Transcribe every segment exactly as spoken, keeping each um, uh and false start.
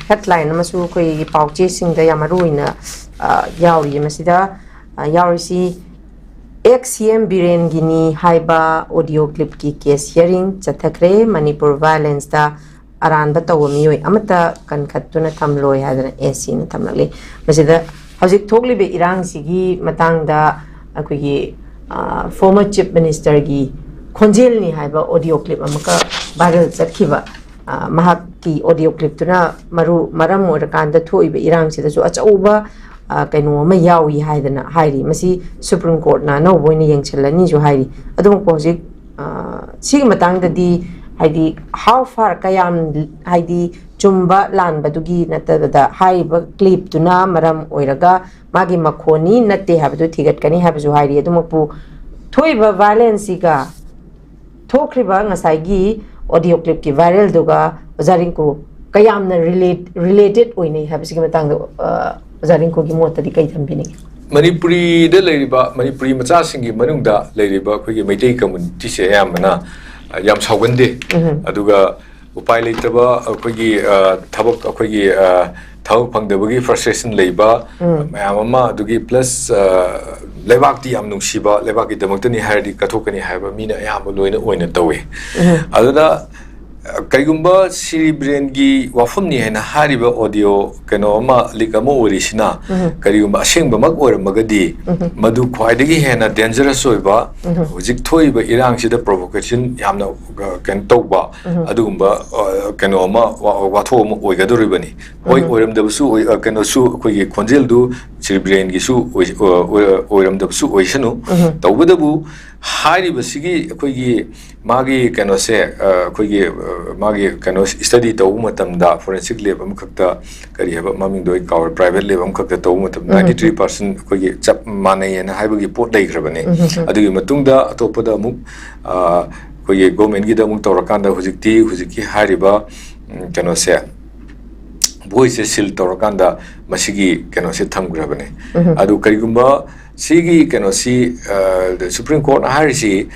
Headline ꯑꯃꯁꯨ ꯑꯩꯈꯣꯏꯒꯤ ꯄꯥꯎꯆꯦꯁꯤꯡꯗ ꯌꯥꯝ ꯃꯔꯨ ꯑꯣꯏꯅ, ꯑ, ꯌꯥꯎꯔꯤ꯫ ꯃꯁꯤꯗ, ꯑ, ꯌꯥꯎꯔꯤꯁꯤ, ꯑꯦꯛꯁ ꯁꯤ ꯑꯦꯝ ꯕꯤꯔꯦꯟꯒꯤꯅꯤ ꯍꯥꯏꯕ ꯑꯣꯗꯤꯑꯣ ꯀ꯭ꯂꯤꯞꯀꯤ ꯀꯦꯁ ꯍꯤꯌꯔꯤꯡ ꯆꯠꯊꯈ꯭ꯔꯦ꯫ ꯃꯅꯤꯄꯨꯔ ꯚꯥꯏꯑꯣꯂꯦꯟꯁꯇ ꯑꯔꯥꯟꯕ ꯇꯧꯕ ꯃꯤꯑꯣꯏ ꯑꯃꯠꯇ ꯀꯟꯈꯠꯇꯨꯅ ꯊꯝꯂꯣꯏ ꯍꯥꯏꯗꯅ ꯑꯦꯁ ꯁꯤꯅ ꯊꯝꯂꯛꯂꯤ꯫ ꯃꯁꯤꯗ ꯍꯧꯖꯤꯛ ꯊꯣꯛꯂꯤꯕ ꯏꯔꯥꯡꯁꯤꯒꯤ ꯃꯇꯥꯡꯗ ꯑꯩꯈꯣꯏꯒꯤ, ꯑ, ꯐꯣꯔꯃꯔ ꯆꯤꯐ ꯃꯤꯅꯤꯁꯇꯔꯒꯤ ꯈꯣꯟꯖꯦꯜꯅꯤ ꯍꯥꯏꯕ ꯑꯣꯗꯤꯑꯣ ꯀ꯭ꯂꯤꯞ ꯑꯃꯈꯛ ꯚꯥꯏꯔꯦꯜ ꯆꯠꯈꯤꯕ, ꯑ, ꯃꯍꯥꯛꯀꯤ ꯑꯣꯗꯤꯑꯣ ꯀ꯭ꯂꯤꯞꯇꯨꯅ ꯃꯔꯨ, ꯃꯔꯝ ꯑꯣꯏꯔꯀꯥꯟꯗ ꯊꯣꯛꯏꯕ ꯏꯔꯥꯡꯁꯤꯗꯁꯨ ꯑꯆꯧꯕ, ꯑ, ꯀꯩꯅꯣ ꯑꯃ ꯌꯥꯎꯏ ꯍꯥꯏꯗꯅ ꯍꯥꯏꯔꯤ꯫ ꯃꯁꯤ ꯁꯨꯄ꯭ꯔꯤꯝ ꯀꯣꯔꯠꯅ ꯑꯅꯧꯕ ꯑꯣꯏꯅ ꯌꯦꯡꯁꯤꯜꯂꯅꯤꯁꯨ ꯍꯥꯏꯔꯤ꯫ ꯑꯗꯨꯃꯛꯄꯨ ꯍꯧꯖꯤꯛ, ꯑ, ꯁꯤꯒꯤ ꯃꯇꯥꯡꯗꯗꯤ, ꯍꯥꯏꯗꯤ, how far, ꯀꯌꯥꯝ, ꯍꯥꯏꯗꯤ, ꯆꯨꯝꯕ ꯂꯥꯟꯕꯗꯨꯒꯤ ꯅꯠꯇꯕꯗ, ꯍꯥꯏꯔꯤꯕ ꯀ꯭ꯂꯤꯞꯇꯨꯅ ꯃꯔꯝ ꯑꯣꯏꯔꯒ ꯃꯥꯒꯤ ꯃꯈꯣꯟꯅꯤ ꯅꯠꯇꯦ ꯍꯥꯏꯕꯗꯨ ꯊꯤꯒꯠꯀꯅꯤ ꯍꯥꯏꯕꯁꯨ ꯍꯥꯏꯔꯤ꯫ ꯑꯗꯨꯃꯛꯄꯨ ꯊꯣꯛꯏꯕ ꯚꯥꯏꯂꯦꯟꯁꯁꯤꯒ ꯊꯣꯛꯈ꯭ꯔꯤꯕ ꯉꯁꯥꯏꯒꯤ ꯑꯣꯗꯤꯑꯣ ꯀ꯭ꯂꯤꯞꯀꯤ ꯚꯥꯏꯔꯦꯜꯗꯨꯒ ꯑꯣꯖꯥ ꯔꯤꯡꯀꯨ ꯀꯌꯥꯝꯅ ꯔꯤꯂꯦꯠ-, ꯔꯤꯂꯦꯇꯦꯠ ꯑꯣꯏꯅꯩ ꯍꯥꯏꯕꯁꯤꯒꯤ ꯃꯇꯥꯡꯗ, ꯑ, ꯑꯣꯖꯥ ꯔꯤꯡꯀꯨꯒꯤ ꯃꯣꯠꯇꯗꯤ ꯀꯩ ꯊꯝꯕꯤꯅꯤꯡꯉꯤ? ꯃꯅꯤꯄꯨꯔꯤꯗ ꯂꯩꯔꯤꯕ, ꯃꯅꯤꯄꯨꯔꯤ ꯃꯆꯥꯁꯤꯡꯒꯤ ꯃꯅꯨꯡꯗ ꯂꯩꯔꯤꯕ ꯑꯩꯈꯣꯏꯒꯤ ꯃꯩꯇꯩ ꯀꯝꯃꯨꯅꯤꯇꯤꯁꯦ ꯑꯌꯥꯝꯕꯅ, ꯑ, ꯌꯥꯝ ꯁꯥꯎꯒꯟꯗꯦ꯫ ꯎꯝ꯫ ꯑꯗꯨꯒ ꯎꯄꯥꯏ ꯂꯩꯇꯕ ꯑꯩꯈꯣꯏꯒꯤ, ꯑ, ꯊꯕꯛ, ꯑꯩꯈꯣꯏꯒꯤ, ꯑ, ꯊꯕꯛ ꯐꯪꯗꯕꯒꯤ ꯐ꯭ꯔꯁꯇ꯭ꯔꯦꯁꯟ ꯂꯩꯕ ꯎꯝ꯫ ꯃꯌꯥꯝ ꯑꯃ, ꯑꯗꯨꯒꯤ ꯄ꯭ꯂꯁ, ꯑ, ꯂꯩꯕꯥꯛꯇꯤ ꯌꯥꯝ ꯅꯨꯡꯁꯤꯕ, ꯂꯩꯕꯥꯛꯀꯤꯗꯃꯛꯇꯅꯤ ꯍꯥꯏꯔꯗꯤ ꯀꯠꯊꯣꯛꯀꯅꯤ ꯍꯥꯏꯕ ꯃꯤꯅ ꯑꯌꯥꯝꯕ ꯂꯣꯏꯅ ꯑꯣꯏꯅ ꯇꯧꯋꯤ꯫ ꯎꯝ꯫ ꯑꯗꯨꯅ, ꯑ, ꯀꯩꯒꯨꯝꯕ ꯁꯤꯔꯤ ꯕꯤꯔꯦꯟꯒꯤ ꯋꯥꯐꯝꯅꯤ ꯍꯥꯏꯅ ꯍꯥꯏꯔꯤꯕ ꯑꯣꯗꯤꯑꯣ ꯀꯩꯅꯣ ꯑꯃ, ꯂꯤꯛ ꯑꯃ ꯑꯣꯏꯔꯤꯁꯤꯅ ꯎꯝ꯫ ꯀꯔꯤꯒꯨꯝꯕ ꯑꯁꯦꯡꯕꯃꯛ ꯑꯣꯏꯔꯝꯃꯒꯗꯤ, ꯎꯝ꯫ ꯃꯗꯨ ꯈ꯭ꯋꯥꯏꯗꯒꯤ ꯍꯦꯟꯅ ꯗꯦꯟꯖꯔꯁ ꯑꯣꯏꯕ, ꯎꯝ꯫ ꯍꯧꯖꯤꯛ ꯊꯣꯛꯏꯕ ꯏꯔꯥꯡꯁꯤꯗ ꯄ꯭ꯔꯣꯚꯣꯀꯦꯁꯟ ꯌꯥꯝꯅ, ꯑ, ꯀꯩꯅꯣ ꯇꯧꯕ, ꯎꯝ꯫ ꯑꯗꯨꯒꯨꯝꯕ, ꯑ, ꯀꯩꯅꯣ ꯑꯃ, ꯋꯥ-, ꯋꯥꯊꯣꯛ ꯑꯃ ꯑꯣꯏꯒꯗꯧꯔꯤꯕꯅꯤ꯫ ꯍꯣꯏ, ꯎꯝ꯫ ꯑꯣꯏꯔꯝꯗꯕꯁꯨ ꯑꯣꯏ-, ꯑ, ꯀꯩꯅꯣꯁꯨ, ꯑꯩꯈꯣꯏꯒꯤ ꯈꯣꯟꯖꯦꯜꯗꯨ ꯁꯤꯔꯤ ꯕꯤꯔꯦꯟꯒꯤꯁꯨ ꯑꯣꯏ-, ꯑ, ꯑꯣꯏ-, ꯑꯣꯏꯔꯝꯗꯕꯁꯨ ꯑꯣꯏꯁꯅꯨ꯫ ꯎꯝ꯫ ꯇꯧꯕꯇꯕꯨ ꯍꯥꯏꯔꯤꯕꯁꯤꯒꯤ ꯑꯩꯈꯣꯏꯒꯤ ꯃꯥꯒꯤ ꯀꯩꯅꯣꯁꯦ, ꯑ, ꯑꯩꯈꯣꯏꯒꯤ, ꯑ, ꯃꯥꯒꯤ ꯀꯩꯅꯣ ꯁ꯭ꯇꯗꯤ ꯇꯧꯕ ꯃꯇꯝꯗ ꯐꯣꯔꯦꯟꯁꯤꯛ ꯂꯦꯕ ꯑꯃꯈꯛꯇ, ꯀꯔꯤ ꯍꯥꯏꯕ ꯃꯃꯤꯡꯗꯣ ꯑꯩ ꯀꯥꯎꯔꯦ, ꯄ꯭ꯔꯥꯏꯚꯦꯠ ꯂꯦꯕ ꯑꯃꯈꯛꯇ ꯇꯧꯕ ꯃꯇꯝꯗ ꯎꯝ꯫ ꯅꯥꯏꯟꯇꯤ ꯊ꯭ꯔꯤ ꯄꯥꯔꯁꯦꯟ ꯑꯩꯈꯣꯏꯒꯤ ꯆꯞ ꯃꯥꯟꯅꯩꯌꯦꯅ ꯍꯥꯏꯕꯒꯤ ꯄꯣꯠ ꯂꯩꯈ꯭ꯔꯕꯅꯦ꯫ ꯎꯝ꯫ ꯑꯗꯨꯒꯤ ꯃꯇꯨꯡꯗ ꯑꯇꯣꯞꯄꯗ ꯑꯃꯨꯛ, ꯑ, ꯑꯩꯈꯣꯏꯒꯤ ꯒꯣꯔꯃꯦꯟꯒꯤꯗ ꯑꯃꯨꯛ ꯇꯧꯔꯀꯥꯟꯗ ꯍꯧꯖꯤꯛꯇꯤ, ꯍꯧꯖꯤꯛꯀꯤ ꯍꯥꯏꯔꯤꯕ, ꯎꯝ, ꯀꯩꯅꯣꯁꯦ, ꯚꯣꯏꯁꯁꯦ ꯁꯤꯜ ꯇꯧꯔꯀꯥꯟꯗ ꯃꯁꯤꯒꯤ ꯀꯩꯅꯣꯁꯦ ꯊꯝꯈ꯭ꯔꯕꯅꯦ꯫ ꯎꯝ꯫ ꯑꯗꯨ ꯀꯔꯤꯒꯨꯝꯕ ꯁꯤꯒꯤ ꯀꯩꯅꯣꯁꯤ, ꯑ, ꯁꯨꯄ꯭ꯔꯤꯝ ꯀꯣꯔꯠꯅ ꯍꯥꯏꯔꯤꯁꯤ,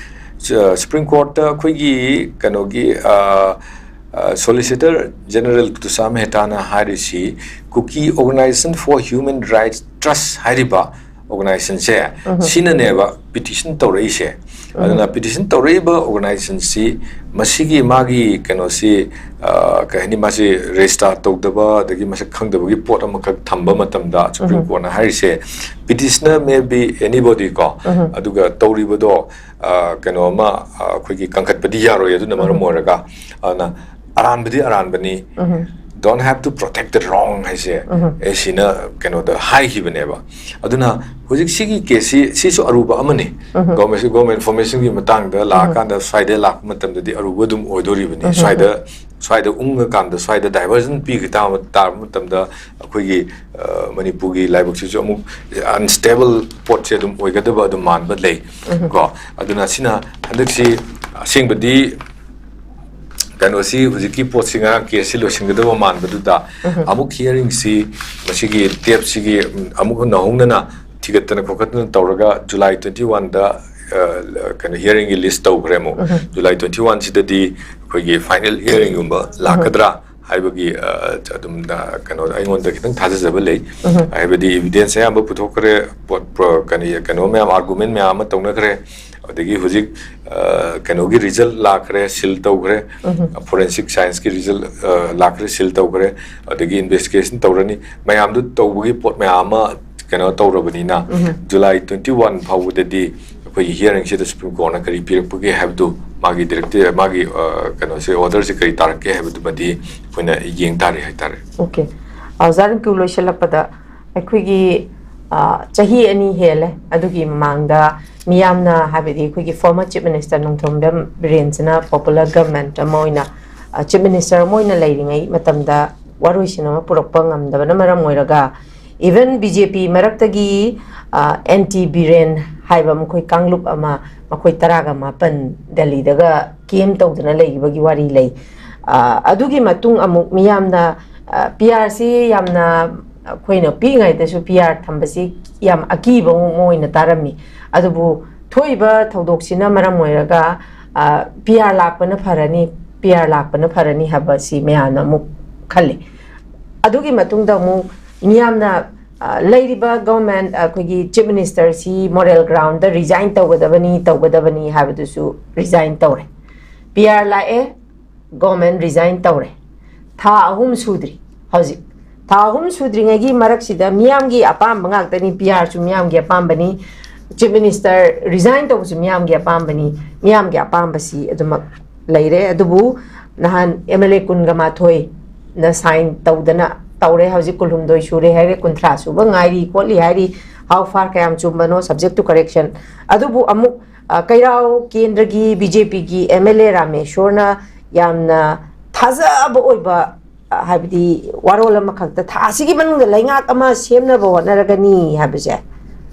ꯑ, ꯁꯨꯄ꯭ꯔꯤꯝ ꯀꯣꯔꯠꯇ ꯑꯩꯈꯣꯏꯒꯤ ꯀꯩꯅꯣꯒꯤ, ꯑ, ꯁꯣꯂꯤꯁꯤꯇꯔ ꯖꯦꯅꯔꯦꯜ ꯇꯨꯁꯥ ꯃꯦꯍꯇꯥꯅ ꯍꯥꯏꯔꯤꯁꯤ, ꯀꯨꯀꯤ ꯑꯣꯔꯒꯅꯥꯏꯖꯦꯁꯟ ꯐꯣꯔ ꯍ꯭ꯌꯨꯃꯦꯟ ꯔꯥꯏꯠꯁ ꯇ꯭ꯔꯁ ꯍꯥꯏꯔꯤꯕ ꯑꯣꯔꯒꯅꯥꯏꯖꯦꯁꯟꯁꯦ, ꯁꯤꯅꯅꯦꯕ ꯄꯤꯇꯤꯁꯟ ꯇꯧꯔꯛꯏꯁꯦ꯫ ꯑꯗꯨꯅ ꯄꯤꯇꯤꯁꯟ ꯇꯧꯔꯛꯏꯕ ꯑꯣꯔꯒꯅꯥꯏꯖꯦꯁꯟꯁꯤ, ꯃꯁꯤꯒꯤ ꯃꯥꯒꯤ ꯀꯩꯅꯣꯁꯤ, ꯑ, ꯀꯩ ꯍꯥꯏꯅꯤ, ꯃꯥꯁꯤ ꯔꯦꯖꯤꯁꯇꯥꯔ ꯇꯧꯗꯕ ꯑꯗꯒꯤ ꯃꯁꯛ ꯈꯪꯗꯕꯒꯤ ꯄꯣꯠ ꯑꯃꯈꯛ ꯊꯝꯕ ꯃꯇꯝꯗ, ꯁꯨꯄ꯭ꯔꯤꯝ ꯀꯣꯔꯠꯅ ꯍꯥꯏꯔꯤꯁꯦ, ꯄꯤꯇꯤꯁꯅꯔ ꯃꯦ ꯕꯤ ꯑꯦꯅꯤꯕꯣꯗꯤ ꯀꯣ, ꯑꯗꯨꯒ ꯇꯧꯔꯤꯕꯗꯣ, ꯑ, ꯀꯩꯅꯣ ꯑꯃ, ꯑ, ꯑꯩꯈꯣꯏꯒꯤ ꯀꯟꯈꯠꯄꯗꯤ ꯌꯥꯔꯣꯏ꯫ ꯑꯗꯨꯅ ꯃꯔꯝ ꯑꯣꯏꯔꯒ, ꯑꯗꯨꯅ ꯑꯔꯥꯟꯕꯗꯤ ꯑꯔꯥꯟꯕꯅꯤ, don't have to protect the wrong ꯍꯥꯏꯁꯦ, ꯑꯦ, ꯁꯤꯅ ꯀꯩꯅꯣꯗ ꯍꯥꯏꯈꯤꯕꯅꯦꯕ꯫ ꯑꯗꯨꯅ ꯍꯧꯖꯤꯛ ꯁꯤꯒꯤ ꯀꯦꯁꯁꯤ, ꯁꯤꯁꯨ ꯑꯔꯨꯕ ꯑꯃꯅꯤ꯫ ꯒꯣꯃꯦꯟ ꯏꯟꯐꯣꯔꯃꯦꯁꯟꯒꯤ ꯃꯇꯥꯡꯗ ꯂꯥꯛꯑꯀꯥꯟꯗ, ꯁ꯭ꯋꯥꯏꯗ ꯂꯥꯛꯄ ꯃꯇꯝꯗꯗꯤ ꯑꯔꯨꯕ ꯑꯗꯨꯝ ꯑꯣꯏꯗꯣꯔꯤꯕꯅꯤ꯫ ꯁ꯭ꯋꯥꯏꯗ, ꯁ꯭ꯋꯥꯏꯗ ꯎꯪꯉꯀꯥꯟꯗ, ꯁ꯭ꯋꯥꯏꯗ ꯗꯥꯏꯚꯔꯖꯟ ꯄꯤꯈꯤ ꯇꯥꯕ, ꯇꯥꯔꯕ ꯃꯇꯝꯗ, ꯑꯩꯈꯣꯏꯒꯤ, ꯑ, ꯃꯅꯤꯄꯨꯔꯒꯤ ꯂꯥꯏꯕꯛꯁꯤꯁꯨ ꯑꯃꯨꯛ ꯑꯟꯁꯇꯦꯕꯜ ꯄꯣꯠꯁꯦ ꯑꯗꯨꯝ ꯑꯣꯏꯒꯗꯕ ꯑꯗꯨꯝ ꯃꯥꯟꯕ ꯂꯩ꯫ ꯀꯣ, ꯑꯗꯨꯅ ꯁꯤꯅ ꯍꯟꯗꯛꯁꯤ ꯑꯁꯦꯡꯕꯗꯤ ꯀꯩꯅꯣꯁꯤ, ꯍꯧꯖꯤꯛꯀꯤ ꯄꯣꯠꯁꯤ, ꯉꯔꯥꯡ ꯀꯦꯁꯁꯤ ꯂꯣꯏꯁꯤꯟꯒꯗꯕ ꯃꯥꯟꯕꯗꯨꯗ, ꯑꯃꯨꯛ ꯍꯤꯌꯔꯤꯡꯁꯤ, ꯃꯁꯤꯒꯤ ꯇꯦꯞꯁꯤꯒꯤ, ꯎꯝ, ꯑꯃꯨꯛ ꯅꯧꯍꯧꯅꯅ ꯊꯤꯒꯠꯇꯅ ꯈꯣꯠꯀꯠꯇꯅ ꯇꯧꯔꯒ, ꯖꯨꯂꯥꯏ ꯇ꯭ꯋꯦꯟꯇꯤ ꯋꯥꯟꯗ, ꯑ, ꯀꯩꯅꯣ, ꯍꯤꯌꯔꯤꯡꯒꯤ ꯂꯤꯁ ꯇꯧꯈ꯭ꯔꯦ ꯑꯃꯨꯛ꯫ ꯖꯨꯂꯥꯏ ꯇ꯭ꯋꯦꯟꯇꯤ ꯋꯥꯟꯁꯤꯗꯗꯤ ꯑꯩꯈꯣꯏꯒꯤ ꯐꯥꯏꯅꯦꯜ ꯍꯤꯌꯔꯤꯡꯒꯨꯝꯕ ꯂꯥꯛꯀꯗ꯭ꯔꯥ ꯍꯥꯏꯕꯒꯤ, ꯑ, ꯑꯗꯨꯝ, ꯑ, ꯀꯩꯅꯣ, ꯑꯩꯉꯣꯟꯗ ꯈꯤꯇꯪ ꯊꯥꯖꯖꯕ ꯂꯩ꯫ ꯍꯥꯏꯕꯗꯤ ꯏꯚꯤꯗꯦꯟꯁ ꯑꯌꯥꯝꯕ ꯄꯨꯊꯣꯛꯈ꯭ꯔꯦ, ꯄꯣꯠ, ꯄ꯭ꯔ-, ꯀꯔꯤ, ꯀꯩꯅꯣ ꯃꯌꯥꯝ, ꯑꯥꯔꯒꯨꯃꯦꯟ ꯃꯌꯥꯝ ꯑꯃ ꯇꯧꯅꯈ꯭ꯔꯦ꯫ ꯑꯗꯒꯤ ꯍꯧꯖꯤꯛ, ꯑ, ꯀꯩꯅꯣꯒꯤ ꯔꯤꯖꯜ ꯂꯥꯛꯈ꯭ꯔꯦ, ꯁꯤꯜ ꯇꯧꯈ꯭ꯔꯦ, ꯐꯣꯔꯦꯟꯁꯤꯛ ꯁꯥꯏꯟꯁꯀꯤ ꯔꯤꯖꯜ, ꯑ, ꯂꯥꯛꯈ꯭ꯔꯦ, ꯁꯤꯜ ꯇꯧꯈ꯭ꯔꯦ, ꯑꯗꯒꯤ ꯏꯟꯚꯦꯁꯇꯤꯒꯦꯁꯟ ꯇꯧꯔꯅꯤ꯫ ꯃꯌꯥꯝꯗꯨ ꯇꯧꯕꯒꯤ ꯄꯣꯠ ꯃꯌꯥꯝ ꯑꯃ ꯀꯩꯅꯣ ꯇꯧꯔꯕꯅꯤꯅ, ꯖꯨꯂꯥꯏ ꯇ꯭ꯋꯦꯟꯇꯤ ꯋꯥꯟ ꯐꯥꯎꯕꯗꯗꯤ ꯑꯩꯈꯣꯏꯒꯤ ꯍꯤꯌꯔꯤꯡꯁꯤꯗ ꯁꯨꯄ꯭ꯔꯤꯝ ꯀꯣꯔꯠꯅ ꯀꯔꯤ ꯄꯤꯔꯛꯄꯒꯦ ꯍꯥꯏꯕꯗꯨ, ꯃꯥꯒꯤ ꯗꯤꯔꯦꯛꯇꯤꯚ, ꯃꯥꯒꯤ, ꯑ, ꯀꯩꯅꯣꯁꯦ, ꯑꯣꯔꯗꯔꯁꯦ ꯀꯔꯤ ꯇꯥꯔꯛꯀꯦ ꯍꯥꯏꯕꯗꯨꯃꯗꯤ ꯑꯩꯈꯣꯏꯅ ꯌꯦꯡ ꯇꯥꯔꯦ ꯍꯥꯏꯇꯥꯔꯦ꯫ ꯑꯣꯀꯦ꯫ ꯑ, ꯑꯣꯖꯥ ꯔꯤꯡꯀꯨ, ꯂꯣꯏꯁꯤꯜꯂꯛꯄꯗ, ꯑꯩꯈꯣꯏꯒꯤ, ꯑ, ꯆꯍꯤ ꯑꯅꯤ ꯍꯦꯜꯂꯦ꯫ ꯑꯗꯨꯒꯤ ꯃꯃꯥꯡꯗ ꯃꯤꯌꯥꯝꯅ, ꯍꯥꯏꯕꯗꯤ ꯑꯩꯈꯣꯏꯒꯤ former Chief Minister Nongthombam ꯕꯤꯔꯦꯟꯁꯤꯅ popular government ꯑꯃ ꯑꯣꯏꯅ, ꯑ, Chief Minister ꯑꯃ ꯑꯣꯏꯅ ꯂꯩꯔꯤꯉꯩ ꯃꯇꯝꯗ ꯋꯥꯔꯣꯏꯁꯤꯟ ꯑꯃ ꯄꯨꯔꯛꯄ ꯉꯝꯗꯕꯅ ꯃꯔꯝ ꯑꯣꯏꯔꯒ, even B J P ꯃꯔꯛꯇꯒꯤ, ꯑ, anti ꯕꯤꯔꯦꯟ ꯍꯥꯏꯕ ꯃꯈꯣꯏ ꯀꯥꯡꯂꯨꯞ ꯑꯃ, ꯃꯈꯣꯏ ꯇꯔꯥꯒ ꯃꯥꯄꯟ ꯗꯦꯜꯂꯤꯗꯒ camp ꯇꯧꯗꯨꯅ ꯂꯩꯈꯤꯕꯒꯤ ꯋꯥꯔꯤ ꯂꯩ꯫ ꯑ, ꯑꯗꯨꯒꯤ ꯃꯇꯨꯡ ꯑꯃꯨꯛ ꯃꯤꯌꯥꯝꯅ, ꯑ, P R ꯁꯤ ꯌꯥꯝꯅ ꯑꯩꯈꯣꯏꯅ ꯄꯤꯛꯏꯉꯩꯗꯁꯨ P R ꯊꯝꯕꯁꯤ ꯌꯥꯝ ꯑꯀꯤꯕ ꯑꯃ ꯑꯣꯏꯅ ꯇꯥꯔꯝꯃꯤ꯫ ꯑꯗꯨꯕꯨ ꯊꯣꯛꯏꯕ ꯊꯧꯗꯣꯛꯁꯤꯅ ꯃꯔꯝ ꯑꯣꯏꯔꯒ, ꯑ, P R ꯂꯥꯛꯄꯅ ꯐꯔꯅꯤ, ꯄꯤ ꯑꯥꯔ ꯂꯥꯛꯄꯅ ꯐꯔꯅꯤ ꯍꯥꯏꯕꯁꯤ ꯃꯌꯥꯝꯅ ꯑꯃꯨꯛ ꯈꯜꯂꯤ꯫ ꯑꯗꯨꯒꯤ ꯃꯇꯨꯡꯗ ꯑꯃꯨꯛ ꯃꯤꯌꯥꯝꯅ, ꯑ, ꯂꯩꯔꯤꯕ ꯒꯣꯔꯃꯦꯟ, ꯑꯩꯈꯣꯏꯒꯤ ꯆꯤꯐ ꯃꯤꯅꯤꯁꯇꯔꯁꯤ ꯃꯣꯔꯦꯜ ꯒ꯭ꯔꯥꯎꯟꯗ ꯔꯤꯖꯥꯏꯟ ꯇꯧꯒꯗꯕꯅꯤ, ꯇꯧꯒꯗꯕꯅꯤ ꯍꯥꯏꯕꯗꯨꯁꯨ ꯔꯤꯖꯥꯏꯟ ꯇꯧꯔꯦ꯫ ꯄꯤ ꯑꯥꯔ ꯂꯥꯛꯑꯦ, ꯒꯣꯔꯃꯦꯟ ꯔꯤꯖꯥꯏꯟ ꯇꯧꯔꯦ꯫ ꯊꯥ ꯑꯍꯨꯝ ꯁꯨꯗ꯭ꯔꯤ ꯍꯧꯖꯤꯛ꯫ ꯊꯥ ꯑꯍꯨꯝ ꯁꯨꯗ꯭ꯔꯤꯉꯩꯒꯤ ꯃꯔꯛꯁꯤꯗ ꯃꯤꯌꯥꯝꯒꯤ ꯑꯄꯥꯝꯕ ꯉꯥꯛꯇꯅꯤ, ꯄꯤ ꯑꯥꯔꯁꯨ ꯃꯤꯌꯥꯝꯒꯤ ꯑꯄꯥꯝꯕꯅꯤ, ꯆꯤꯐ ꯃꯤꯅꯤꯁꯇꯔ ꯔꯤꯖꯥꯏꯟ ꯇꯧꯕꯁꯨ ꯃꯤꯌꯥꯝꯒꯤ ꯑꯄꯥꯝꯕꯅꯤ, ꯃꯤꯌꯥꯝꯒꯤ ꯑꯄꯥꯝꯕꯁꯤ ꯑꯗꯨꯃꯛ ꯂꯩꯔꯦ꯫ ꯑꯗꯨꯕꯨ ꯅꯍꯥꯟ ꯑꯦꯝ ꯑꯦꯜ ꯑꯦ ꯀꯨꯟꯒ ꯃꯥꯊꯣꯏꯅ ꯁꯥꯏꯟ ꯇꯧꯗꯅ ꯇꯧꯔꯦ, ꯍꯧꯖꯤꯛ ꯀꯨꯟꯍꯨꯝꯗꯣꯏ ꯁꯨꯔꯦ ꯍꯥꯏꯔꯦ, ꯀꯨꯟꯊ꯭ꯔꯥ ꯁꯨꯕ ꯉꯥꯏꯔꯤ ꯈꯣꯠꯂꯤ ꯍꯥꯏꯔꯤ, how far, ꯀꯌꯥꯝ ꯆꯨꯝꯕꯅꯣ, subject to correction꯫ ꯑꯗꯨꯕꯨ ꯑꯃꯨꯛ, ꯑ, ꯀꯩꯔꯥꯎ ꯀꯦꯟꯗ꯭ꯔꯒꯤ ꯕꯤ ꯖꯦ ꯄꯤꯒꯤ ꯑꯦꯝ ꯑꯦꯜ ꯑꯦ ꯔꯥꯃꯦꯁꯣꯔꯅ ꯌꯥꯝꯅ ꯊꯥꯖꯕ ꯑꯣꯏꯕ, ꯑ, ꯍꯥꯏꯕꯗꯤ ꯋꯥꯔꯣꯜ ꯑꯃꯈꯛꯇ, "ꯊꯥ ꯑꯁꯤꯒꯤ ꯃꯅꯨꯡꯗ ꯂꯩꯉꯥꯛ ꯑꯃ ꯁꯦꯝꯅꯕ ꯍꯣꯠꯅꯔꯒꯅꯤ" ꯍꯥꯏꯕꯁꯦ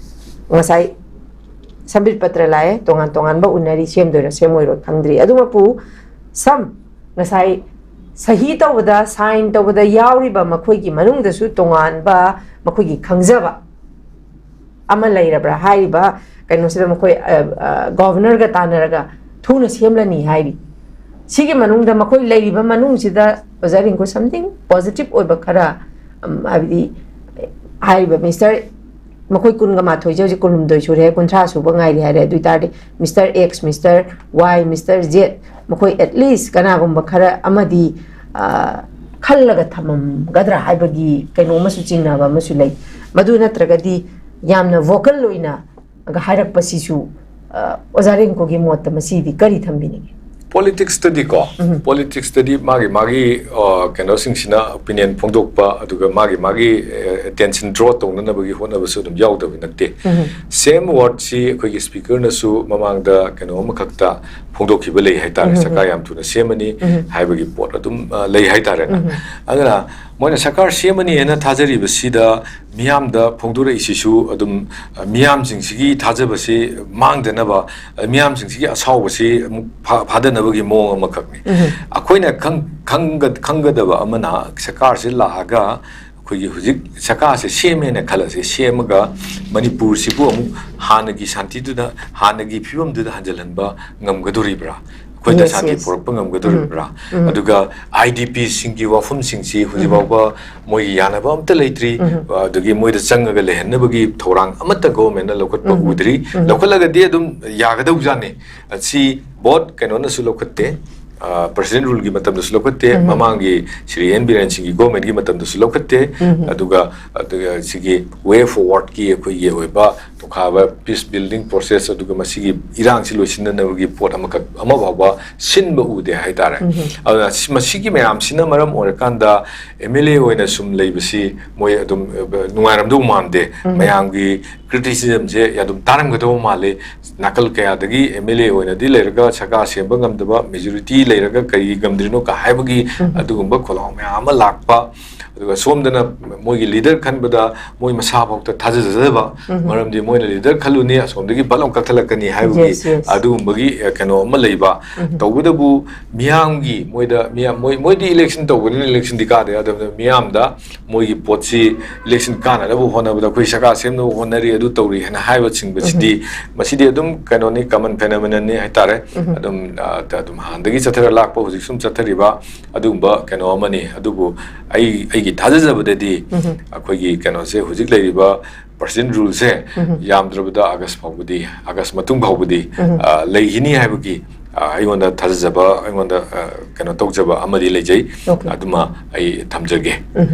ꯉꯁꯥꯏ ꯁꯝꯕꯤꯠ ꯄꯇ꯭ꯔ ꯂꯥꯛꯑꯦ, ꯇꯣꯉꯥꯟ ꯇꯣꯉꯥꯟꯕ ꯎꯅꯔꯤ, ꯁꯦꯝꯗꯣꯏꯔꯥ ꯁꯦꯝꯃꯣꯏꯔꯣ ꯈꯪꯗ꯭ꯔꯤ꯫ ꯑꯗꯨꯃꯛꯄꯨ ꯁꯝ ꯉꯁꯥꯏ ꯁꯍꯤ ꯇꯧꯕꯗ, ꯁꯥꯏꯟ ꯇꯧꯕꯗ ꯌꯥꯎꯔꯤꯕ ꯃꯈꯣꯏꯒꯤ ꯃꯅꯨꯡꯗꯁꯨ ꯇꯣꯉꯥꯟꯕ ꯃꯈꯣꯏꯒꯤ ꯈꯪꯖꯕ ꯑꯃ ꯂꯩꯔꯕ꯭ꯔꯥ? ꯍꯥꯏꯔꯤꯕ ꯀꯩꯅꯣꯁꯤꯗ ꯃꯈꯣꯏ, ꯑ, ꯑ, ꯒꯣꯚꯔꯅꯔꯒ ꯇꯥꯟꯅꯔꯒ ꯊꯨꯅ ꯁꯦꯝꯂꯅꯤ ꯍꯥꯏꯔꯤ꯫ ꯁꯤꯒꯤ ꯃꯅꯨꯡꯗ ꯃꯈꯣꯏ ꯂꯩꯔꯤꯕ ꯃꯅꯨꯡꯁꯤꯗ ꯑꯣꯖꯥ ꯔꯤꯡꯀꯨ something positive ꯑꯣꯏꯕ ꯈꯔ, ꯎꯝ, ꯍꯥꯏꯕꯗꯤ ꯍꯥꯏꯔꯤꯕ ꯃꯤꯁꯇꯔ, ꯃꯈꯣꯏ ꯀꯨꯟꯒ ꯃꯥꯊꯣꯏꯁꯦ ꯍꯧꯖꯤꯛ ꯀꯨꯟꯍꯨꯝꯗꯣꯏ ꯁꯨꯔꯦ, ꯀꯨꯟꯊ꯭ꯔꯥ ꯁꯨꯕ ꯉꯥꯏꯔꯤ ꯍꯥꯏꯔꯦ꯫ ꯑꯗꯨ ꯑꯣꯏ ꯇꯥꯔꯗꯤ ꯃꯤꯁꯇꯔ ꯑꯦꯛꯁ, ꯃꯤꯁꯇꯔ ꯋꯥꯏ, ꯃꯤꯁꯇꯔ ꯖꯦꯠ, ꯃꯈꯣꯏ at least ꯀꯅꯥꯒꯨꯝꯕ ꯈꯔ ꯑꯃꯗꯤ, ꯑ, ꯈꯜꯂꯒ ꯊꯝꯃꯝꯒꯗ꯭ꯔꯥ ꯍꯥꯏꯕꯒꯤ ꯀꯩꯅꯣ ꯑꯃꯁꯨ, ꯆꯤꯡꯅꯕ ꯑꯃꯁꯨ ꯂꯩ꯫ ꯃꯗꯨ ꯅꯠꯇ꯭ꯔꯒꯗꯤ ꯌꯥꯝꯅ vocal ꯑꯣꯏꯅ ꯍꯥꯏꯔꯛꯄꯁꯤꯁꯨ, ꯑ, ꯑꯣꯖꯥ ꯔꯤꯡꯀꯨꯒꯤ ꯃꯣꯠꯇ ꯃꯁꯤꯗꯤ ꯀꯔꯤ ꯊꯝꯕꯤꯅꯤꯡꯉꯤ? ꯄꯣꯂꯤꯇꯤꯛꯁꯇꯗꯤꯀꯣ, ꯎꯝ꯫ ꯄꯣꯂꯤꯇꯤꯛꯁꯇꯗꯤ ꯃꯥꯒꯤ ꯃꯥꯒꯤ, ꯑ, ꯀꯩꯅꯣꯁꯤꯡꯁꯤꯅ ꯑꯣꯄꯤꯅꯤꯌꯟ ꯐꯣꯡꯗꯣꯛꯄ, ꯑꯗꯨꯒ ꯃꯥꯒꯤ ꯃꯥꯒꯤ, ꯑ, ꯑꯦꯇꯦꯟꯁꯟ ꯗ꯭ꯔꯣ ꯇꯧꯅꯅꯕꯒꯤ ꯍꯣꯠꯅꯕꯁꯨ ꯑꯗꯨꯝ ꯌꯥꯎꯗꯕ ꯅꯠꯇꯦ꯫ ꯎꯝ꯫ ꯁꯦꯝ ꯋꯥꯔꯗꯁꯤ ꯑꯩꯈꯣꯏꯒꯤ ꯁ꯭ꯄꯤꯀꯔꯅꯁꯨ ꯃꯃꯥꯡꯗ ꯀꯩꯅꯣ ꯑꯃꯈꯛꯇ ꯐꯣꯡꯗꯣꯛꯈꯤꯕ ꯂꯩ ꯍꯥꯏꯇꯥꯔꯦ, ꯎꯝ꯫ ꯁꯔꯀꯥꯔ ꯌꯥꯝ ꯊꯨꯅ ꯁꯦꯝꯃꯅꯤ ꯎꯝ꯫ ꯍꯥꯏꯕꯒꯤ ꯄꯣꯠ ꯑꯗꯨꯝ, ꯑ, ꯂꯩ ꯍꯥꯏꯇꯥꯔꯦꯅꯦ꯫ ꯎꯝ꯫ ꯑꯗꯨꯅ ꯃꯣꯏꯅ ꯁꯔꯀꯥꯔ ꯁꯦꯝꯃꯅꯤ ꯍꯥꯏꯅ ꯊꯥꯖꯔꯤꯕꯁꯤꯗ ꯃꯤꯌꯥꯝꯗ ꯐꯣꯡꯗꯣꯔꯛꯏꯁꯤꯁꯨ ꯑꯗꯨꯝ, ꯑ, ꯃꯤꯌꯥꯝꯁꯤꯡꯁꯤꯒꯤ ꯊꯥꯖꯕꯁꯤ ꯃꯥꯡꯗꯅꯕ, ꯑ, ꯃꯤꯌꯥꯝꯁꯤꯡꯁꯤꯒꯤ ꯑꯁꯥꯎꯕꯁꯤ ꯑꯃꯨꯛ ꯐꯥ-, ꯐꯥꯗꯅꯕꯒꯤ ꯃꯑꯣꯡ ꯑꯃꯈꯛꯅꯤ꯫ ꯎꯝ꯫ ꯑꯩꯈꯣꯏꯅ ꯈꯪ-, ꯈꯪꯒ-, ꯈꯪꯒꯗꯕ ꯑꯃꯅ, ꯁꯔꯀꯥꯔꯁꯤ ꯂꯥꯛꯑꯒ ꯑꯩꯈꯣꯏꯒꯤ ꯍꯧꯖꯤꯛ ꯁꯔꯀꯥꯔꯁꯦ ꯁꯦꯝꯃꯦꯅ ꯈꯜꯂꯁꯦ, ꯁꯦꯝꯃꯒ ꯃꯅꯤꯄꯨꯔꯁꯤꯕꯨ ꯑꯃꯨꯛ ꯍꯥꯟꯅꯒꯤ ꯁꯥꯟꯇꯤꯗꯨꯗ, ꯍꯥꯟꯅꯒꯤ ꯐꯤꯕꯝꯗꯨꯗ ꯍꯟꯖꯤꯜꯍꯟꯕ ꯉꯝꯒꯗꯣꯔꯤꯕ꯭ꯔꯥ? ꯃꯣꯏꯗ Yes, ꯁꯥꯟꯇꯤ yes. ꯄꯨꯔꯛꯄ ꯉꯝꯒꯗꯧꯔꯤꯕ꯭ꯔꯥ? ꯎꯝ. ꯑꯗꯨꯒ IDPꯁꯤꯡꯒꯤ ꯋꯥꯐꯝꯁꯤꯡꯁꯤ ꯍꯧꯖꯤꯛ ꯎꯝ. ꯐꯥꯎꯕ ꯃꯣꯏꯒꯤ ꯌꯥꯅꯕ ꯑꯝꯇ ꯂꯩꯇ꯭ꯔꯤ꯫ ꯎꯝ. ꯑꯗꯒꯤ ꯃꯣꯏꯗ ꯆꯪꯉꯒ ꯂꯩꯍꯟꯅꯕꯒꯤ ꯊꯧꯔꯥꯡ ꯑꯃꯠꯇ governmentꯅ ꯂꯧꯈꯠꯄ ꯎꯝ. ꯎꯗ꯭ꯔꯤ꯫ ꯎꯝ. ꯂꯧꯈꯠꯂꯒꯗꯤ ꯑꯗꯨꯝ ꯌꯥꯒꯗꯧꯖꯥꯠꯅꯤ꯫ ꯑꯁꯤ both ꯀꯩꯅꯣꯅꯁꯨ ꯂꯧꯈꯠꯇꯦ, ꯑ, President ruleꯒꯤ ꯃꯇꯝꯗꯁꯨ ꯂꯧꯈꯠꯇꯦ, ꯎꯝ. ꯃꯃꯥꯡꯒꯤ ꯁ꯭ꯔꯤ ꯑꯦꯟ ꯕꯤꯔꯦꯟ ꯁꯤꯡꯒꯤ governmentꯀꯤ ꯃꯇꯝꯗꯁꯨ ꯂꯧꯈꯠꯇꯦ꯫ ꯎꯝ. ꯑꯗꯨꯒ, ꯑꯗꯨꯒ ꯁꯤꯒꯤ way forwardꯀꯤ ꯑꯩꯈꯣꯏꯒꯤ ꯑꯣꯏꯕ ꯇꯣꯈꯥꯏꯕ peace building process, ꯑꯗꯨꯒ ꯃꯁꯤꯒꯤ ꯏꯔꯥꯡꯁꯤ ꯂꯣꯏꯁꯤꯟꯅꯅꯕꯒꯤ ꯄꯣꯠ ꯑꯃꯈꯛ, ꯑꯃ ꯐꯥꯎꯕ ꯁꯤꯟꯕ ꯎꯗꯦ ꯍꯥꯏꯇꯥꯔꯦ꯫ ꯎꯝ. ꯑꯗꯨꯅ ꯁꯤ, ꯃꯁꯤꯒꯤ ꯃꯌꯥꯝꯁꯤꯅ ꯃꯔꯝ ꯑꯣꯏꯔꯀꯥꯟꯗ MLA ꯑꯣꯏꯅ ꯁꯨꯝ ꯂꯩꯕꯁꯤ ꯃꯣꯏ ꯑꯗꯨꯝ, ꯑ, ꯅꯨꯡꯉꯥꯏꯔꯝꯗꯧ ꯃꯥꯟꯗꯦ꯫ ꯎꯝ. ꯃꯌꯥꯝꯒꯤ criticismꯁꯦ ꯑꯗꯨꯝ ꯇꯥꯔꯝꯒꯗꯧꯕ ꯃꯥꯜꯂꯤ꯫ ꯅꯥꯀꯜ ꯀꯌꯥꯗꯒꯤ MLA ꯑꯣꯏꯅꯗꯤ ꯂꯩꯔꯒ ꯁꯔꯀꯥꯔ ꯁꯦꯝꯕ ꯉꯝꯗꯕ, majority ꯂꯩꯔꯒ ꯀꯔꯤ ꯉꯝꯗ꯭ꯔꯤꯅꯣ ꯀ ꯍꯥꯏꯕꯒꯤ ꯎꯝ. ꯑꯗꯨꯒꯨꯝꯕ ꯈꯣꯜꯂꯥꯎ ꯃꯌꯥꯝ ꯑꯃ ꯂꯥꯛꯄ꯫ ꯑꯗꯨꯒ ꯁꯣꯝꯗꯅ ꯃꯣꯏꯒꯤ leader ꯈꯟꯕꯗ ꯃꯣꯏ ꯃꯁꯥꯐꯥꯎꯗ ꯊꯥꯖꯖꯗꯕ, ꯎꯝ. ꯃꯔꯝꯗꯤ ꯃꯣꯏꯅ leader ꯈꯜꯂꯨꯅꯤ, ꯑꯁꯣꯝꯗꯒꯤ ꯕꯠ ꯑꯃ ꯀꯛꯊꯠꯂꯛꯀꯅꯤ ꯍꯥꯏꯕꯒꯤ Yes, yes. ꯑꯗꯨꯒꯨꯝꯕꯒꯤ, ꯑ, ꯀꯩꯅꯣ ꯑꯃ ꯂꯩꯕ꯫ ꯎꯝ. ꯇꯧꯕꯇꯕꯨ ꯃꯤꯌꯥꯝꯒꯤ ꯃꯣꯏꯗ, ꯃꯤꯌꯥꯝ, ꯃꯣꯏ, ꯃꯣꯏꯗꯤ election ꯇꯧꯕꯅꯤꯅ electionꯗꯤ ꯀꯥꯗ ꯌꯥꯗꯕꯅꯤꯅ ꯃꯤꯌꯥꯝꯗ ꯃꯣꯏꯒꯤ ꯄꯣꯠꯁꯤ election ꯀꯥꯅꯅꯕ ꯍꯣꯠꯅꯕꯗ ꯑꯩꯈꯣꯏ ꯁꯔꯀꯥꯔ ꯁꯦꯝꯅꯕ ꯍꯣꯠꯅꯔꯤ, ꯑꯗꯨ ꯇꯧꯔꯤ ꯍꯥꯏꯅ ꯍꯥꯏꯕꯁꯤꯡꯕꯁꯤꯗꯤ, ꯎꯝ. ꯃꯁꯤꯗꯤ ꯑꯗꯨꯝ ꯀꯩꯅꯣꯅꯤ, common phenomenonꯅꯤ ꯍꯥꯏꯇꯥꯔꯦ꯫ ꯎꯝ. ꯑꯗꯨꯝ, ꯑ, ꯑꯗꯨꯝ ꯍꯥꯟꯅꯗꯒꯤ ꯆꯠꯊꯔ ꯂꯥꯛꯄ, ꯍꯧꯖꯤꯛ ꯁꯨꯝ ꯆꯠꯊꯔꯤꯕ ꯑꯗꯨꯒꯨꯝꯕ ꯀꯩꯅꯣ ꯑꯃꯅꯤ꯫ ꯑꯗꯨꯕꯨ ꯑꯩ, ꯑꯩꯒꯤ ꯊꯥꯖꯖꯕꯗꯗꯤ ꯎꯝ. ꯑꯩꯈꯣꯏꯒꯤ ꯀꯩꯅꯣꯁꯦ, ꯍꯧꯖꯤꯛ ꯂꯩꯔꯤꯕ President ruleꯁꯦ ꯎꯝ. ꯌꯥꯝꯗ꯭ꯔꯕꯗ August ꯐꯥꯎꯕꯗꯤ, August ꯃꯇꯨꯡ ꯐꯥꯎꯕꯗꯤ, ꯎꯝ. ꯑ, ꯂꯩꯈꯤꯅꯤ ꯍꯥꯏꯕꯒꯤ, ꯑ, ꯑꯩꯉꯣꯟꯗ ꯊꯥꯖꯖꯕ, ꯑꯩꯉꯣꯟꯗ, ꯑ, ꯀꯩꯅꯣ ꯇꯧꯖꯕ ꯑꯃꯗꯤ ꯂꯩꯖꯩ꯫ Okay. ꯑꯗꯨꯃ ꯑꯩ ꯊꯝꯖꯒꯦ꯫ ꯎꯝ.